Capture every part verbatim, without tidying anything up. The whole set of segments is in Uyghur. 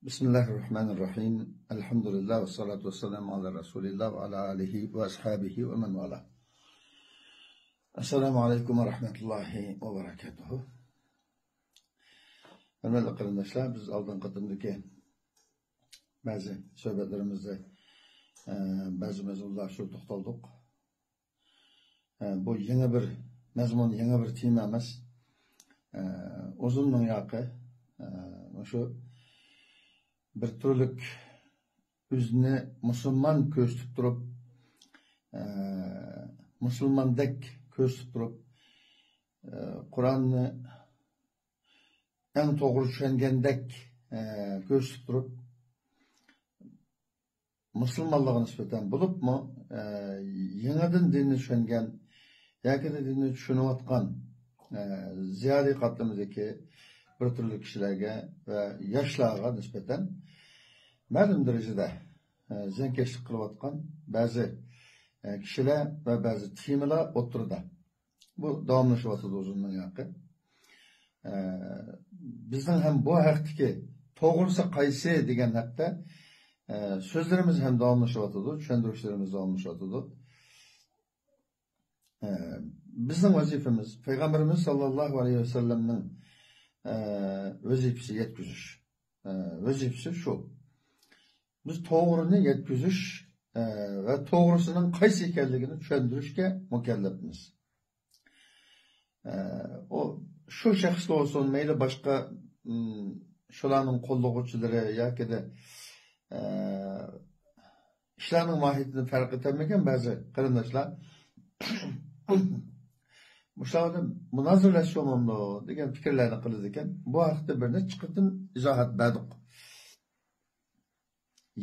بسم الله الرحمن الرحيم. الحمد لله والصلاة والسلام على رسول الله وعلى آله وأصحابه ومن والاه. السلام عليكم ورحمة الله وبركاته. ھۆرمەتلىك قېرىنداشلار، بىز ئالدىنقى قېتىمدىكى بەزى سۆھبەتلىرىمىزدە، ئە، بەزى مەزمۇنلار ئاشۇ توختالدۇق. ئە، بۇ يېڭى بىر مەزمۇن، يېڭى بىر تېما ئەمەس. ئە، ئۇزۇندىن ياقى، ئە، مۇشۇ بىر تۈرلۈك ئۆزىنى مۇسۇلمان كۆرسىتىپ تۇرۇپ، ئە، مۇسۇلماندەك كۆرسىتىپ تۇرۇپ، ئە، قۇرئاننى ئەڭ توغرا چۈشەنگەندەك، ئە، كۆرسىتىپ تۇرۇپ، مۇسۇلمانلارغا نىسبەتەن بولۇپمۇ، ئە، يېڭىدىن دىننى چۈشەنگەن ياكى دىننى چۈشىنىۋاتقان، ئە، زىيالىي قاتلىمىدىكى بىر تۈرلۈك كىشىلەرگە ۋە ياشلارغا نىسبەتەن مەلۇم دەرىجىدە، ئە، زىيانكەشلىك قىلىۋاتقان بەزى، ئە، كىشىلەر ۋە بەزى تېمىلار ئوتتۇرىدا. بۇ داۋاملىشىۋاتىدۇ ئۇزۇندىن ياقى. ئە، بىزنىڭ ھەم بۇ ھەقتىكى توغرىسى قايسى دېگەن ھەقتە، ئە، سۆزلىرىمىز ھەم داۋاملىشىۋاتىدۇ، چۈشەندۈرۈشلىرىمىز داۋاملىشىۋاتىدۇ. ئە، بىزنىڭ ۋەزىپىمىز، پەيغەمبىرىمىز ساللاللاھۇ ئەلەيھى ۋەسەللەمنىڭ، ئە، ۋەزىپىسى يەتكۈزۈش. ئە، ۋەزىپىسى شۇ. بىز توغرىنى يەتكۈزۈش، ئە، ۋە توغرىسىنىڭ قايسى ئىكەنلىكىنى چۈشەندۈرۈشكە مۇكەللەپمىز. ئە، ئۇ شۇ شەخس بولسۇن، مەيلى باشقا، ئىم، شۇلارنىڭ قوللىغۇچىلىرى ياكى دە، ئە، ئىشلارنىڭ ماھىيىتىدىن پەرق ئېتەلمىگەن بەزى قېرىنداشلار مۇشۇلار بىلەن مۇنازىرىلەشسە بولمامدۇ دېگەن پىكىرلەرنى قىلىدىكەن. بۇ ھەقتە بىر نەچچە قېتىم ئىزاھات بەردۇق.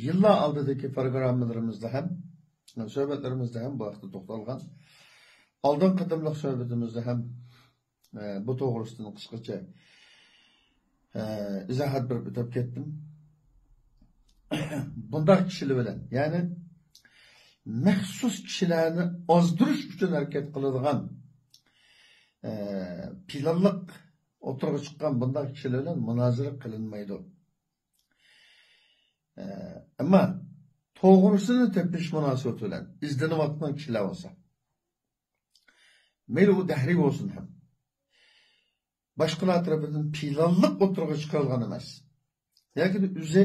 يىللار ئالدىدىكى پروگراممىلىرىمىزدا ھەم، سۆھبەتلىرىمىزدە ھەم بۇ ھەقتە توختالغان. ئالدىنقى قېتىملىق سۆھبىتىمىزدە ھەم، ئە، بۇ توغرىسىدىن قىسقىچە، ئە، ئىزاھات بېرىپ ئۆتۈپ كەتتىم. بۇنداق كىشىلەر بىلەن، يەنى مەخسۇس كىشىلەرنى ئازدۇرۇش ئۈچۈن ھەرىكەت قىلىدىغان، ئە، پىلانلىق ئوتتۇرىغا چىققان بۇنداق كىشىلەر بىلەن مۇنازىرە قىلىنمايدۇ. ئەمما توغرىسىنى تېپىش مۇناسىۋىتى بىلەن ئىزدىنىۋاتقان كىشىلەر بولسا، مەيلى ئۇ دەھرىي بولسۇن ھەم، باشقىلار تەرىپىدىن پىلانلىق ئوتتۇرىغا چىقىرىلغان ئەمەس. ياكى ئۆزى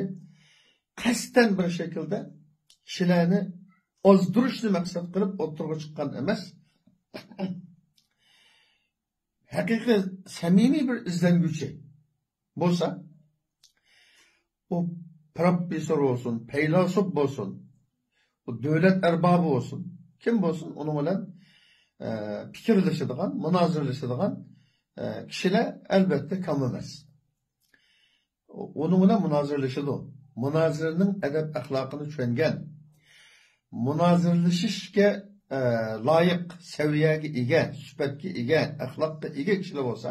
قەستەن بىر شەكىلدە كىشىلەرنى ئازدۇرۇشنى مەقسەت قىلىپ ئوتتۇرىغا چىققان ئەمەس. ھەقىقىي سەمىمىي بىر ئىزدەنگۈچى بولسا، ئۇ پروفېسسور بولسۇن، پەيلاسوپ بولسۇن، ئۇ دۆلەت ئەربابى بولسۇن، كىم بولسۇن، ئۇنىڭ بىلەن، ئە، پىكىرلىشىدىغان، مۇنازىرىلىشىدىغان، ئە، كىشىلەر ئەلۋەتتە كام ئەمەس. ئۇنىڭ بىلەن مۇنازىرىلىشىدۇ. مۇنازىرىنىڭ ئەدەپ ئەخلاقىنى چۈشەنگەن، مۇنازىرىلىشىشكە، ئە، لايىق سەۋىيەگە ئىگە، سۈپەتكە ئىگە، ئەخلاققا ئىگە كىشىلەر بولسا،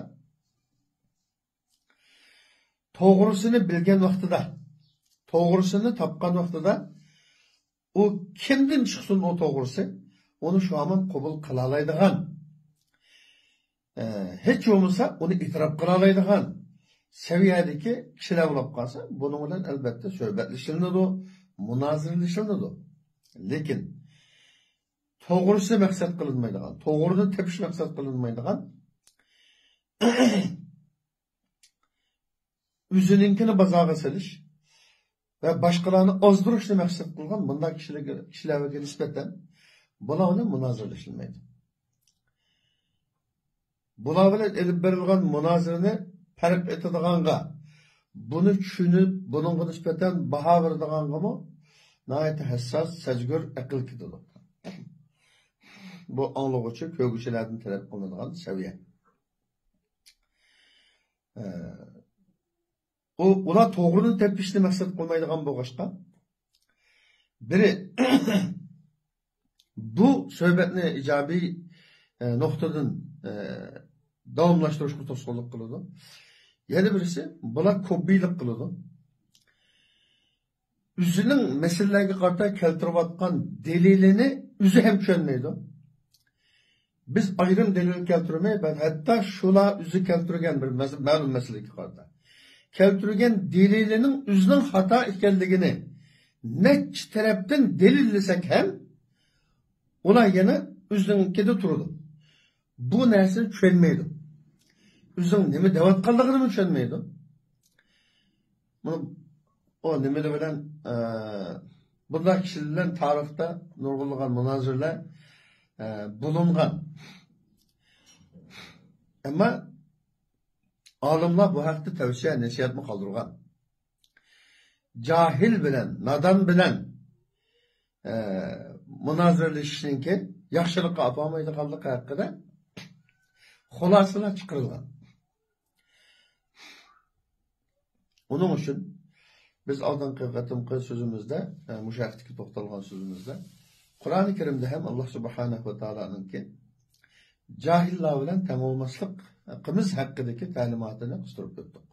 توغرىسىنى بىلگەن ۋاقتىدا، توغرىسىنى تاپقان ۋاقتىدا، ئۇ كىمدىن چىقسۇن ئۇ توغرىسى، ئۇنى شۇ ھامان قوبۇل قىلالايدىغان، ئە، ھېچ بولمىسا ئۇنى ئېتىراپ قىلالايدىغان سەۋىيەدىكى كىشىلەر بولۇپ قالسا، بۇنىڭ بىلەن ئەلۋەتتە سۆھبەتلىشىلىدۇ، مۇنازىرىلىشىلىدۇ. لېكىن توغرىسى مەقسەت قىلىنمايدىغان، توغرىنى تېپىش مەقسەت قىلىنمايدىغان، ئۆزىنىڭكىنى بازارغا سېلىش ۋە باشقىلارنى ئازدۇرۇشنى مەقسەت قىلغان بۇنداق كىشىلەرگە، كىشىلەرگە نىسبەتەن بۇلار بىلەن مۇنازىرىلىشىلمەيدۇ. بۇلار بىلەن ئېلىپ بېرىلغان مۇنازىرىنى پەرق ئېتىدىغانغا، بۇنى چۈشىنىپ، بۇنىڭغا نىسبەتەن باھا بېرىدىغانغىمۇ ناھايىتى ھەسساس، سەزگۈر، ئەقىل كېتىدۇ. بۇ ئاڭلىغۇچى، كۆرگۈچىلەردىن تەلەپ قىلىنىدىغان سەۋىيە. ئە، ئۇ، ئۇلار توغرىنى تېپىشنى مەقسەت قىلمايدىغان بولغاچقا، بىرى بۇ سۆھبەتنى ئىجابىي، ئە، نۇقتىدىن، ئە، داۋاملاشتۇرۇشقا توسقۇنلۇق قىلىدۇ. يەنە بىرسى، بۇلار كوپىيلىق قىلىدۇ. ئۆزىنىڭ مەسىلىلەرگە قارىتا كەلتۈرۈۋاتقان دەلىلىنى ئۆزى ھەم چۈشەنمەيدۇ. بىز ئايرىم دەلىل كەلتۈرمەي، بەل-، ھەتتا شۇلار ئۆزى كەلتۈرگەن بىر مەس-، مەلۇم مەسىلىگە قارىتا كەلتۈرگەن دەلىلىنىڭ ئۆزىنىڭ خاتا ئىكەنلىكىنى نەچچە تەرەپتىن دەلىللىسەك ھەم، ئۇلار يەنە ئۆزىنىڭكىدە تۇرىدۇ. بۇ نەرسىنى چۈشەنمەيدۇ. ئۆزىنىڭ نېمە دەۋاتقانلىقىنىمۇ چۈشەنمەيدۇ. بۇ، ئۇ نېمىلەر بىلەن، ئە، بۇنداق كىشىلەر بىلەن تارىختا نۇرغۇنلىغان مۇنازىرىلەر، ئە، بولۇنغان. ئەمما ئالىملار بۇ ھەقتە تەۋسىيە، نەسىھەتمۇ قالدۇرغان. جاھىل بىلەن، نادان بىلەن، ئە، مۇنازىرىلىشىشنىڭكى ياخشىلىققا ئاپارمايدىغانلىقى ھەققىدە خۇلاسىلار چىقىرىلغان. ئۇنىڭ ئۈچۈن بىز ئالدىنقى قېتىمقى سۆزىمىزدە، ئە، مۇشۇ ھەقتىكى توختالغان سۆزىمىزدە، قۇرئانى كەرىمدە ھەم ئاللا سۇبھانەھۇ ۋە تائالانىڭكى جاھىللار بىلەن تەڭ بولماسلىقىمىز ھەققىدىكى تەلىماتىنى قىستۇرۇپ ئۆتتۇق.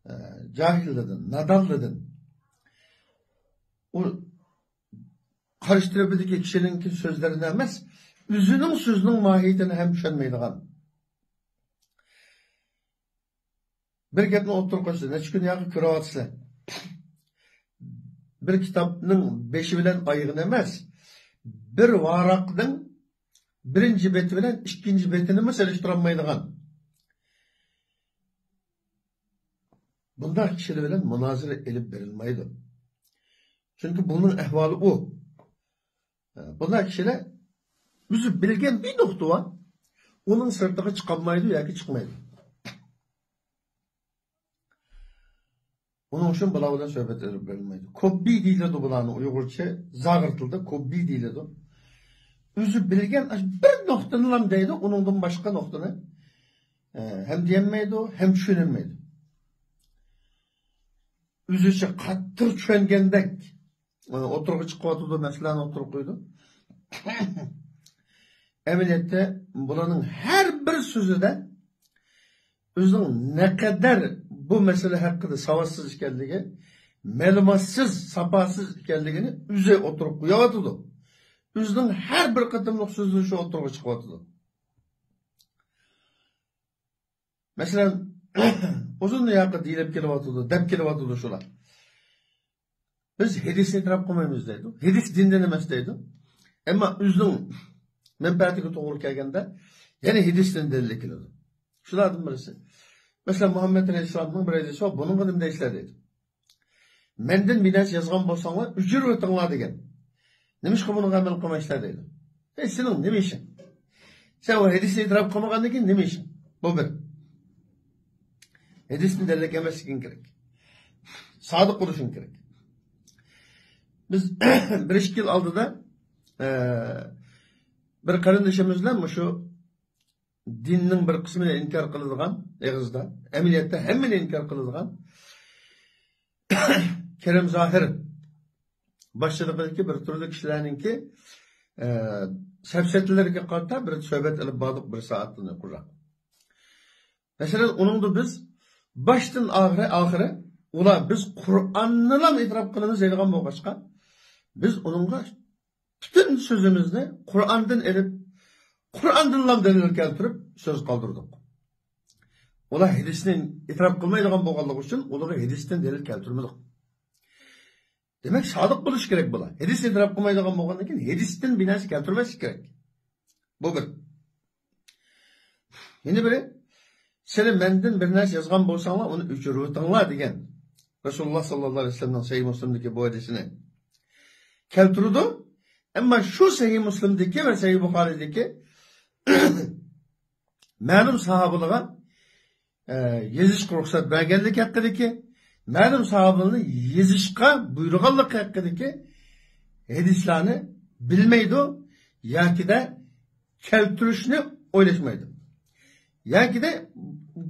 ئە، جاھىللىدىن، نادانلىدىن، ئۇ قارشى تەرىپىدىكى كىشىنىڭكى سۆزلىرىنى ئەمەس، ئۆزىنىڭ سۆزىنىڭ ماھىيىتىنى ھەم چۈشەنمەيدىغان. بىر گەپنى ئوتتۇرىغا قويسىز، نەچچە كۈن ياقى كۆرۈۋاتىسىلەر. بىر كىتابنىڭ بېشى بىلەن ئايىغىنى ئەمەس، بىر ۋاراقنىڭ بىرىنچى بېتى بىلەن ئىككىنچى بېتىنىمۇ سېلىشتۇرالمايدىغان. بۇنداق كىشىلەر بىلەن مۇنازىرە ئېلىپ بېرىلمايدۇ. چۈنكى بۇنىڭ ئەھۋالى ئۇ. بۇنداق كىشىلەر ئۆزى بىلگەن بىر نۇقتا بار، ئۇنىڭ سىرتىغا چىقالمايدۇ ياكى چىقمايدۇ. ئۇنىڭ ئۈچۈن بۇلار بىلەن سۆھبەت ئېلىپ بېرىلمەيدۇ. كوببى دېيىلىدۇ بۇلارنى ئۇيغۇرچە، زاغرا تىلدا كوببى دېيىلىدۇ. ئۆزى بىلگەن ئاشۇ بىر نۇقتىنىلا دەيدۇ، ئۇنىڭدىن باشقا نۇقتىنى، ئە، ھەم دېيەلمەيدۇ، ھەم چۈشىنەلمەيدۇ. ئۆزىچە قاتتىق چۈشەنگەندەك، ئە، ئوتتۇرىغا چىقىۋاتىدۇ، مەسىلىنى ئوتتۇرىغا قويىدۇ. ئەمەلىيەتتە بۇلارنىڭ ھەر بىر سۆزىدە ئۆزىنىڭ نەقەدەر بۇ مەسىلە ھەققىدە ساۋاتسىز ئىكەنلىكى، مەلۇماتسىز، ساپاسىز ئىكەنلىكىنى ئۆزى ئوتتۇرىغا قويۇۋاتىدۇ. ئۆزىنىڭ ھەر بىر قېتىملىق سۆزلىرى شۇ ئوتتۇرىغا چىقىۋاتىدۇ. مەسىلەن، ئۇزۇن ياقى دېيىلىپ كېلىۋاتىدۇ، دەپ كېلىۋاتىدۇ شۇلار. بىز ھەدىسنى ئېتىراپ قىلمايمىز دەيدۇ. ھەدىس دىندىن ئەمەس دەيدۇ. ئەمما ئۆزىنىڭ مەنپەئەتىگە توغرا كەلگەندە يەنە ھەدىستىن دەلىل كېلىدۇ. شۇلاردىن بىرسى. مەسىلەن، مۇھەممەد ئەلەيھىسسالامنىڭ بىر ھەدىسى بار، بۇنىڭغا نېمە دەيسىلەر دەيدۇ. مەندىن بىر نەرسە يازغان بولساڭلار، ئۆچۈرۈۋېتىڭلار دېگەن. نېمىشقا بۇنىڭغا ئەمەل قىلمايسىلەر دەيدۇ. ئەي، سېنىڭ نېمە ئىشىڭ؟ سەن ئۇ ھەدىسنى ئېتىراپ قىلمىغاندىن كېيىن نېمە ئىشىڭ؟ بۇ بىر. ھەدىستىن دەلىل ئەمەسلىكىڭ كېرەك. سادىق بولۇشۇڭ كېرەك. بىز بىر ئىككى يىل ئالدىدا، ئە، بىر قېرىندىشىمىز بىلەن مۇشۇ دىننىڭ بىر قىسمىنى ئىنكار قىلىدىغان، ئېغىزدا، ئەمەلىيەتتە ھەممىنى ئىنكار قىلىدىغان كېرەم زاھىر باشچىلىقىدىكى بىر تۈرلۈك كىشىلەرنىڭكى، ئە، سەپسەتىلىرىگە قارىتا بىر سۆھبەت ئېلىپ باردۇق، بىر سائەتتىن يۇقىرىراق. مەسىلەن، ئۇنىڭدا بىز باشتىن ئاخىرى، ئاخىرى، ئۇلار بىز قۇرئاننىلا ئېتىراپ قىلىمىز دەيدىغان بولغاچقا، بىز ئۇنىڭغا پۈتۈن سۆزىمىزنى قۇرئاندىن ئېلىپ، قۇرئاندىنلا دەلىل كەلتۈرۈپ سۆز قالدۇردۇق. ئۇلار ھەدىسنى ئېتىراپ قىلمايدىغان بولغانلىقى ئۈچۈن ئۇلارغا ھەدىستىن دەلىل كەلتۈرمىدۇق. دېمەك، سادىق بولۇش كېرەك بۇلار. ھەدىس ئېتىراپ قىلمايدىغان بولغاندىن كېيىن ھەدىستىن بىر نەرسە كەلتۈرمەسلىك كېرەك. بۇ بىر. يەنە بىرى، سىلەر مەندىن بىر نەرسە يازغان بولساڭلار، ئۇنى ئۆچۈرۈۋېتىڭلار دېگەن رەسۇلۇللاھ ساللاللاھۇ ئەلەيھى ۋەسەللەمنىڭ سەھىھ مۇسلىمدىكى بۇ ھەدىسىنى كەلتۈرىدۇ. ئەمما شۇ سەھىھ مۇسلىمدىكى ۋە سەھىھ بۇخارىدىكى مەلۇم ساھابىلارغا، ئە، يېزىشقا رۇخسەت بەرگەنلىكى ھەققىدىكى، مەلۇم ساھابىلارنى يېزىشقا بۇيرۇغانلىقى ھەققىدىكى ھەدىسلەرنى بىلمەيدۇ ياكىدە كەلتۈرۈشنى ئويلاشمايدۇ. ياكىدە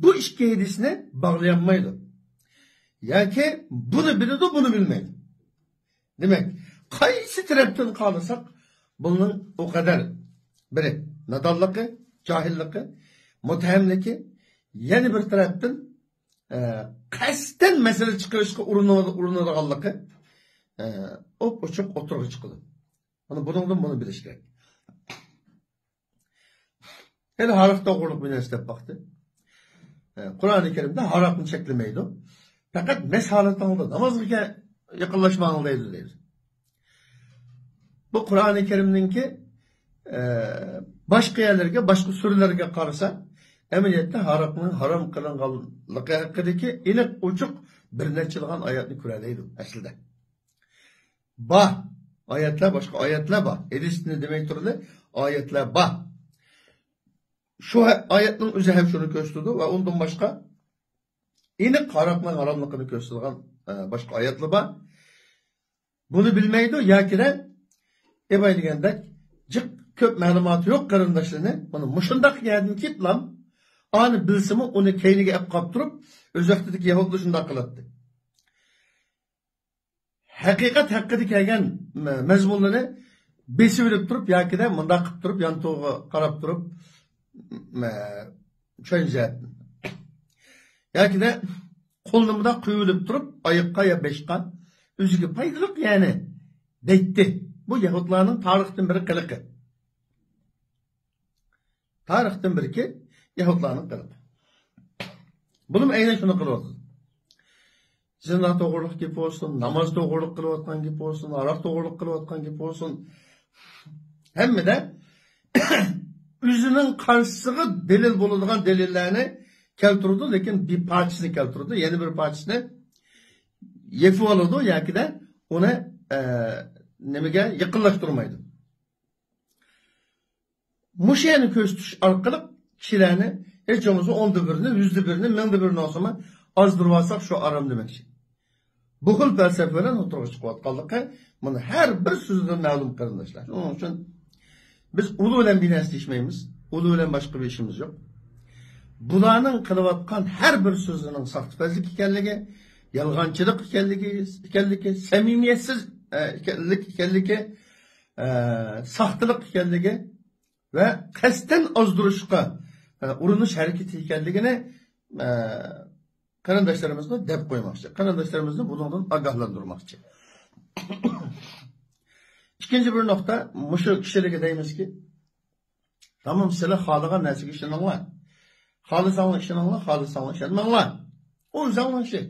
بۇ ئىككى ھەدىسنى باغلىيالمايدۇ. ياكى بۇنى بىلىدۇ، بۇنى بىلمەيدۇ. دېمەك، قايسى تەرەپتىن قارىساق، بۇنىڭ ئۇ قەدەر بىرى نادانلىقى، جاھىللىقى، مۇتتەھەملىكى، يەنە بىر تەرەپتىن، ئە، قەستەن مەسىلە چىقىرىشقا ئۇرۇنىدىغانلىقى، ئە، ئوپئوچۇق ئوتتۇرىغا چىقىدۇ. مانا بۇنىڭدىن بۇنى بىلىش كېرەك. ھېلى ھاراق توغرۇلۇق بىر نەرسە دەپ باقتى. ئە، قۇرئانى كەرىمدە ھاراقنى چەكلىمەيدۇ. پەقەت مەس ھالىتىڭلاردا نامازغا يېقىنلاشماڭلار دەيدۇ، دەيدۇ. بۇ قۇرئانى كەرىمنىڭكى، ئە، باشقا يەرلەرگە، باشقا سۈرىلەرگە قارىسا، ئەمەلىيەتتە ھاراقنىڭ ھارام قىلىنغانلىقى ھەققىدىكى ئېنىق ئوچۇق بىر نەچچىلىغان ئايەتنى كۆرەلەيدۇ ئەسلىدە. بار. ئايەتلەر، باشقا ئايەتلەر بار. ھەدىسنى دېمەي تۇرىلى، ئايەتلەر بار. شۇ ھە-، ئايەتنىڭ ئۆزى ھەم شۇنى كۆرسىتىدۇ ۋە ئۇندىن باشقا ئېنىق ھاراقنىڭ ھاراملىقىنى كۆرسىتىدىغان، ئە، باشقا ئايەتلەر بار. بۇنى بىلمەيدۇ ياكىدە ئەباي دېگەندەك جىق كۆپ مەلۇماتى يوق قېرىنداشلىرىنى، مانا مۇشۇنداق يەردىن كېلىپلام، ئانى بىلسىمۇ ئۇنى كەينىگە ئەپ قاپ تۇرۇپ، ئۆز ۋاقتىدىكى يەھۇدلار شۇنداق قىلاتتى. ھەقىقەت ھەققىدە كەلگەن مە-، مەزمۇنلىرىنى بېسىۋېلىپ تۇرۇپ ياكىدە مۇنداق قىلىپ تۇرۇپ، يانتۇغىغا قاراپ تۇرۇپ، مە-، چۈشەنچە جەھەتتىن. ياكىدە قولىنى مۇنداق قويۇۋېلىپ تۇرۇپ، ئاياققا يا بېشىغا، ئۆزىگە پايدىلىق يەنى دەيتتى. بۇ يەھۇدلارنىڭ تارىختىن بېرى قىلىقى. تارىختىن بېرىكى يەھۇدلارنىڭ قىلىقى. بۇنىمۇ ئەينەن شۇنى قىلىۋاتىدۇ. زىنا توغرۇلۇق گېپى بولسۇن، ناماز توغرۇلۇق قىلىۋاتقان گېپى بولسۇن، ھاراق توغرۇلۇق قىلىۋاتقان گېپى بولسۇن، ھەممىدە ئۆزىنىڭ قارشىسىغا دەلىل بولىدىغان دەلىللەرنى كەلتۈرىدۇ، لېكىن بىر پارچىسىنى كەلتۈرىدۇ، يەنە بىر پارچىسىنى يېپىۋالىدۇ ياكىدە ئۇنى، ئە، نېمىگە يېقىنلاشتۇرمايدۇ. مۇشۇ يەرنى كۆرسىتىش ئارقىلىق كىشىلەرنى ھېچ بولمىسا ئوندا بىرىنى، يۈزدە بىرىنى، مىڭدا بىرىنى بولسىمۇ ئازدۇرۇۋالساق شۇ ئارام دېمەكچى. بۇ خىل پەلسەپە بىلەن ئوتتۇرىغا چىقىۋاتقانلىقى مانا ھەر بىر سۆزىدىن مەلۇم قېرىنداشلار. شۇنىڭ ئۈچۈن بىز ئۇلۇ بىلەن بىر نەرسە دېيىشمەيمىز. ئۇلۇ بىلەن باشقا بىر ئىشىمىز يوق. بۇلارنىڭ قىلىۋاتقان ھەر بىر سۆزىنىڭ ساختىپەزلىك ئىكەنلىكى، يالغانچىلىق ئىكەنلىكى، ئىكەنلىكى، سەمىمىيەتسىز، ئە، ئىكەنلىك، ئىكەنلىكى، ئە، ساختىلىق ئىكەنلىكى ۋە قەستەن ئازدۇرۇشقا، ئە، ئۇرۇنۇش ھەرىكىتى ئىكەنلىكىنى، ئە، قېرىنداشلىرىمىزنى دەپ قويماقچى. قېرىنداشلىرىمىزنى بۇنىڭدىن ئاگاھلاندۇرماقچى. ئىككىنچى بىر نۇقتا، مۇشۇ كىشىلەرگە دەيمىزكى، تامام سىلەر خالىغان نەرسىگە ئىشىنىڭلار. خالىساڭلار ئىشىنىڭلار، خالىساڭلار ئىشەنمەڭلار. ئۇ ئۆزۈڭنىڭ ئىشى.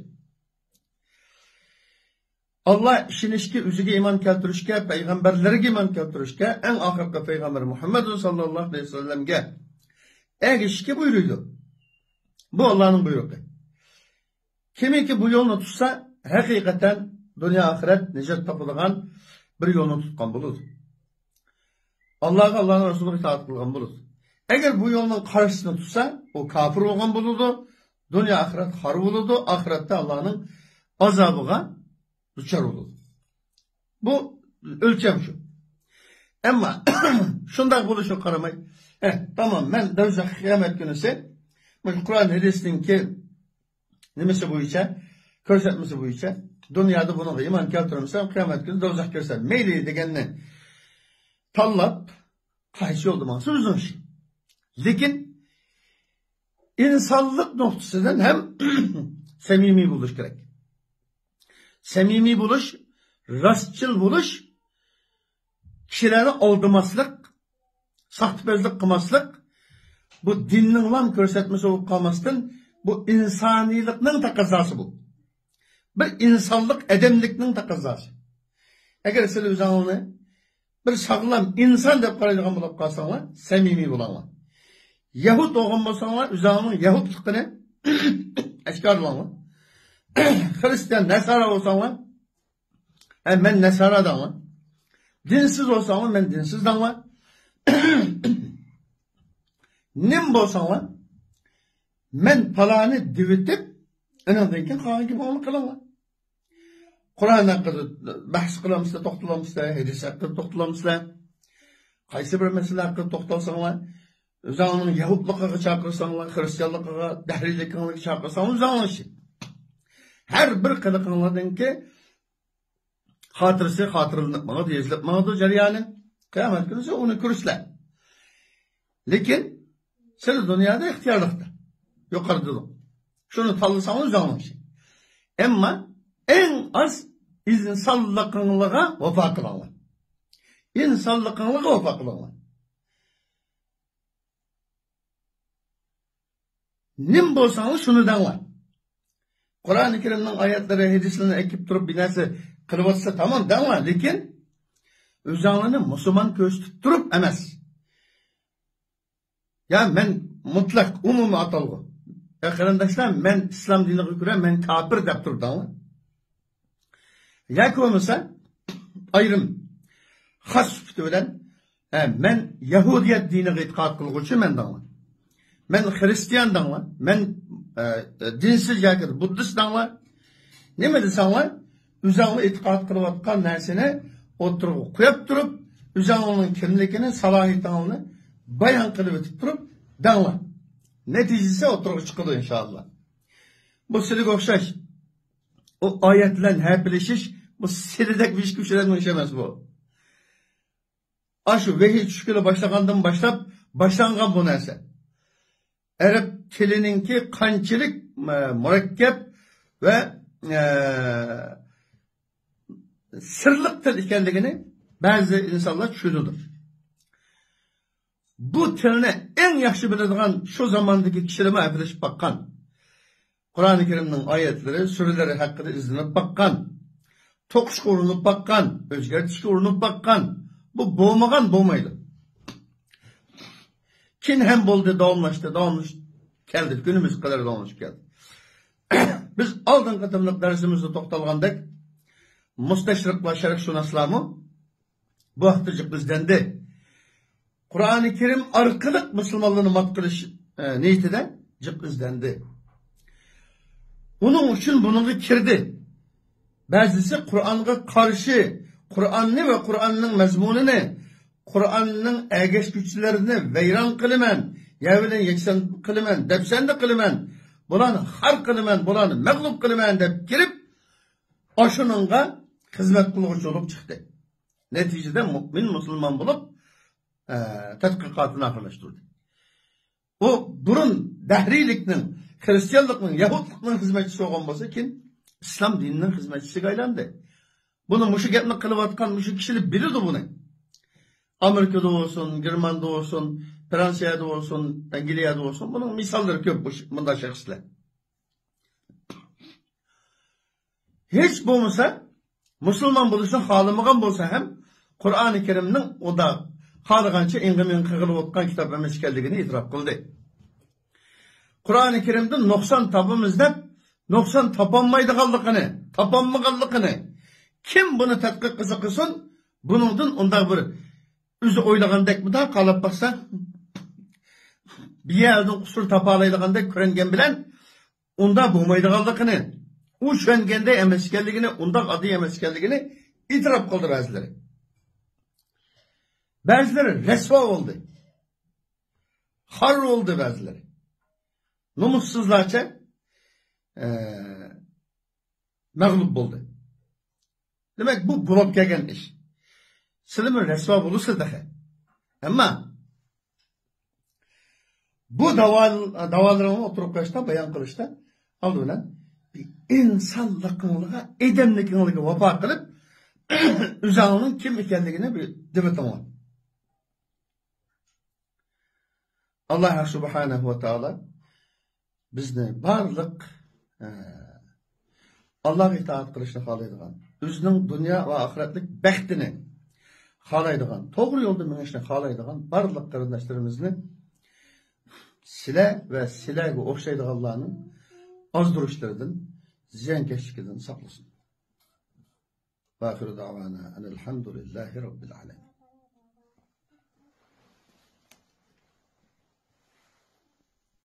ئاللا ئىشىنىشكە، ئۆزىگە ئىمان كەلتۈرۈشكە، پەيغەمبەرلەرگە ئىمان كەلتۈرۈشكە، ئەڭ ئاخىرقى پەيغەمبەر مۇھەممەد ساللاللاھۇ ئەلەيھى ۋەسەللەمگە ئەگىشىشكە بۇيرۇيدۇ. بۇ ئاللانىڭ بۇيرۇقى. كىمكى بۇ يولنى تۇتسا، ھەقىقەتەن دۇنيا ئاخىرەت نىجات تاپىدىغان بىر يولنى تۇتقان بولىدۇ. ئاللاغا، ئاللانىڭ رەسۇلىغا ئىتائەت قىلغان بولىدۇ. ئەگەر بۇ يولنىڭ قارشىسىنى تۇتسا، ئۇ كاپىر بولغان بولىدۇ، دۇنيا ئاخىرەت خار بولىدۇ، ئاخىرەتتە ئاللانىڭ ئازابىغا دۇچار بولىدۇ. بۇ ئۆلچەم شۇ. ئەمما شۇنداق بولۇشىغا قارىماي، ئە، تامام، مەن دوزاخ قىيامەت كۈنىسى مۇشۇ قۇرئان ھەدىستىن كېيىن نېمىسى بويىچە، كۆرسەتمىسى بويىچە، دۇنيادا بۇنىڭغا ئىمان كەلتۈرمىسەم، قىيامەت كۈنى دوزاخ كىرسەم مەيلى دېگەننى تاللاپ، قايسى يولدا ماڭسا ئۆزىنىڭ ئىشى. لېكىن ئىنسانلىق نۇقتىسىدىن ھەم سەمىمىي بولۇش كېرەك. سەمىمىي بولۇش، راستچىل بولۇش، كىشىلەرنى ئالدىماسلىق، ساختىپەزلىك قىلماسلىق، بۇ دىننىڭلام كۆرسەتمىسى بولۇپ قالماستىن، بۇ ئىنسانىيلىقنىڭ تەقەززاسى بۇ. بىر ئىنسانلىق، ئادەملىكنىڭ تەقەززاسى. ئەگەر سىلەر ئۆزۈڭلارنى بىر ساغلام ئىنسان دەپ قارايدىغان بولۇپ قالساڭلار، سەمىمىي بولۇڭلار. يەھۇد بولغان بولساڭلار، ئۆزۈڭلارنىڭ يەھۇدلۇقىنى ئاشكارىلاڭلار. خىرىستىيان، نەسارا بولساڭلار، ھە، مەن نەسارا دەڭلار. دىنسىز بولساڭلار، مەن دىنسىز دەڭلار. نېمە بولساڭلار، مەن پالانى دېۋىتىپ، ئۇنىڭدىن كېيىن قالغان گېپىڭلارنى قىلىڭلار. قۇرئان ھەققىدە بەھس قىلامسىلەر، توختىلامسىلەر، ھەدىس ھەققىدە توختىلامسىلەر. قايسى بىر مەسىلە ھەققىدە توختالساڭلار، ئۆزۈڭلارنىڭ يەھۇدلىقىغا چاقىرساڭلار، خىرىستىيانلىقىغا، دەھرىيلىكىڭلارغا چاقىرساڭلار، ئۆزۈڭلارنىڭ ئىشى. ھەر بىر قىلىقىڭلاردىنكى خاتىرىسى خاتىرىلىنىپ ماڭىدۇ، يېزىلىپ ماڭىدۇ جەريانى. قىيامەت كۈنىسى ئۇنى كۆرىسىلەر. لېكىن سىلەر دۇنيادا ئىختىيارلىقتا. يۇقىرىدا دېدۇق. شۇنى تاللىساڭلار ئۆزۈڭلارنىڭ ئىشى. ئەمما ئەڭ ئاز ئىنسانلىقىڭلارغا ۋاپا قىلىڭلار. ئىنسانلىقىڭلارغا ۋاپا قىلىڭلار. نېمە بولساڭلار شۇنى دەڭلار. قۇرئانى كەرىمنىڭ ئايەتلىرى، ھەدىسلىرىنى ئەكىپ تۇرۇپ بىر نەرسە قىلىۋاتسا تامام دەڭلار، لېكىن ئۆزەڭلارنى مۇسۇلمان كۆرسىتىپ تۇرۇپ ئەمەس. يا مەن مۇتلەق ئومۇمىي ئاتالغۇ. يا قېرىنداشلار، مەن ئىسلام دىنىغا كۆرە مەن كاپىر دەپ تۇرۇپ دەڭلار. ياكى بولمىسا ئايرىم خاس سۈپىتى بىلەن، ھە، مەن يەھۇدىيەت دىنىغا ئېتىقاد قىلغۇچى مەن دەڭلار. مەن خىرىستىيان دەڭلار. مەن، ئە، دىنسىز ياكى بۇددىست دەڭلار. نېمە دېسەڭلار، ئۆزەڭلار ئېتىقاد قىلىۋاتقان نەرسىنى ئوتتۇرىغا قويۇپ تۇرۇپ، ئۆزەڭلارنىڭ كىملىكىنى، سالاھىيىتىڭلارنى بايان قىلىۋېتىپ تۇرۇپ دەڭلار. نەتىجىسى ئوتتۇرىغا چىقىدۇ، ئىنشائاللا. بۇ سىلىگە ئوخشاش. ئۇ ئايەت بىلەن ھەپىلىشىش، بۇ سىلىدەك بىر ئىشكە ئۇچرايدىغان ئىش ئەمەس بۇ. ئاشۇ ۋەھىي چۈشكىلى باشلىغاندىن باشلاپ باشلانغان بۇ نەرسە. ئەرەب تىلىنىڭكى قانچىلىك، ئە، مۇرەككەپ ۋە، ئە، سىرلىق تىل ئىكەنلىكىنى بەزى ئىنسانلار چۈشىنىدۇ. بۇ تىلنى ئەڭ ياخشى بىلىدىغان شۇ زاماندىكى كىشىلەرمۇ ھەپىلىشىپ باققان. قۇرئانى كەرىمنىڭ ئايەتلىرى، سۈرىلىرى ھەققىدە ئىزدىنىپ باققان، توقۇشقا ئۇرۇنۇپ باققان، ئۆزگەرتىشكە ئۇرۇنۇپ باققان. بۇ بولمىغان بولمايدۇ. كېيىن ھەم بولدى، داۋاملاشتى، داۋاملىشىپ كەلدى، كۈنىمىزگە قەدەر داۋاملىشىپ كەلدى. بىز ئالدىنقى قېتىملىق دەرسىمىزدە توختالغاندەك، مۇستەشرىقلار، شەرقشۇناسلارمۇ بۇ ھەقتە جىق ئىزدەندى. قۇرئانى كەرىم ئارقىلىق مۇسۇلمانلارنى مات قىلىش، ئە، نىيىتىدە جىق ئىزدەندى. ئۇنىڭ ئۈچۈن بۇنىڭغا كىردى. بەزىسى قۇرئانغا قارشى، قۇرئاننى ۋە قۇرئاننىڭ مەزمۇنىنى، قۇرئاننىڭ ئەگەشكۈچىلىرىنى ۋەيران قىلىمەن، يەر بىلەن يەكسان قىلىمەن، دەپسەندە قىلىمەن، بۇلارنى خار قىلىمەن، بۇلارنى مەغلۇپ قىلىمەن دەپ كىرىپ، ئاشۇنىڭغا خىزمەت قىلغۇچى بولۇپ چىقتى. نەتىجىدە مۇئمىن مۇسۇلمان بولۇپ، ئە، تەتقىقاتىنى ئاخىرلاشتۇردى. ئۇ بۇرۇن دەھرىيلىكنىڭ، خىرىستىيانلىقنىڭ، يەھۇدلۇقنىڭ خىزمەتچىسى بولغان بولسا، كېيىن ئىسلام دىنىنىڭ خىزمەتچىسىگە ئايلاندى. بۇنى مۇشۇ گەپنى قىلىۋاتقان مۇشۇ كىشىلەر بىلىدۇ بۇنى. ئامېرىكىدا بولسۇن، گېرماندا بولسۇن، فرانسىيەدە بولسۇن، ئەنگلىيەدە بولسۇن، بۇنىڭ مىساللىرى كۆپ، بۇ ش-، بۇنداق شەخسلەر. ھېچ بولمىسا، مۇسۇلمان بولۇشنى خالىمىغان بولسا ھەم، قۇرئانى كەرىمنىڭ ئۇنداق خالىغانچە ئىڭغا-مىڭغا قىلىۋاتقان كىتاب ئەمەس ئىكەنلىكىنى ئېتىراپ قىلدى. قۇرئانى كەرىمدىن نۇقسان تاپىمىز دەپ، نۇقسان تاپالمايدىغانلىقىنى، تاپالمىغانلىقىنى، كىم بۇنى تەتقىق قىلسا قىلسۇن، بۇنىڭدىن ئۇنداق بىر ئۆزى ئويلىغاندەك مۇنداق قالاپ باقسا، بىر يەردىن قۇسۇر تاپالايدىغاندەك كۆرۈنگەن بىلەن، ئۇنداق بولمايدىغانلىقىنى، ئۇ چۈشەنگەندەك ئەمەس ئىكەنلىكىنى، ئۇنداق ئاددىي ئەمەس ئىكەنلىكىنى ئېتىراپ قىلدى بەزىلىرى. بەزىلىرى رەسۋا بولدى. خار بولدى بەزىلىرى. نومۇسسىزلارچە، ئە، مەغلۇپ بولدى. دېمەك، بۇ بولۇپ كەلگەن ئىش. سىلىمۇ رەسۋا بولىسىز تېخى. ئەمما بۇ داۋا-، داۋالىرىڭنى ئوتتۇرىغا قويۇشتا، بايان قىلىشتا، ئالدى بىلەن بىر ئىنسانلىقىڭلىغا، ئادەملىكىڭلىگە ۋاپا قىلىپ، ئۆزۈڭنىڭ كىم ئىكەنلىكىنى بىر دېۋىتىڭلار. ئاللاھ سۇبھانەھۇ ۋە تائالا بىزنى بارلىق، ئە، ئاللاھقا ئىتائەت قىلىشنى خالايدىغان، ئۆزىنىڭ دۇنيا ۋە ئاخىرەتلىك بەختىنى خالايدىغان، توغرا يولدا مېڭىشنى خالايدىغان بارلىق قېرىنداشلىرىمىزنى سىلە ۋە سىلەگە ئوخشايدىغانلارنىڭ ئازدۇرۇشلىرىدىن، زىيانكەشلىكىدىن ساقلىسۇن. ۋە ئاخىرۇ دەئۋانا ئەنىل ھەمدۇلىللاھى رەببىل ئالەمىن.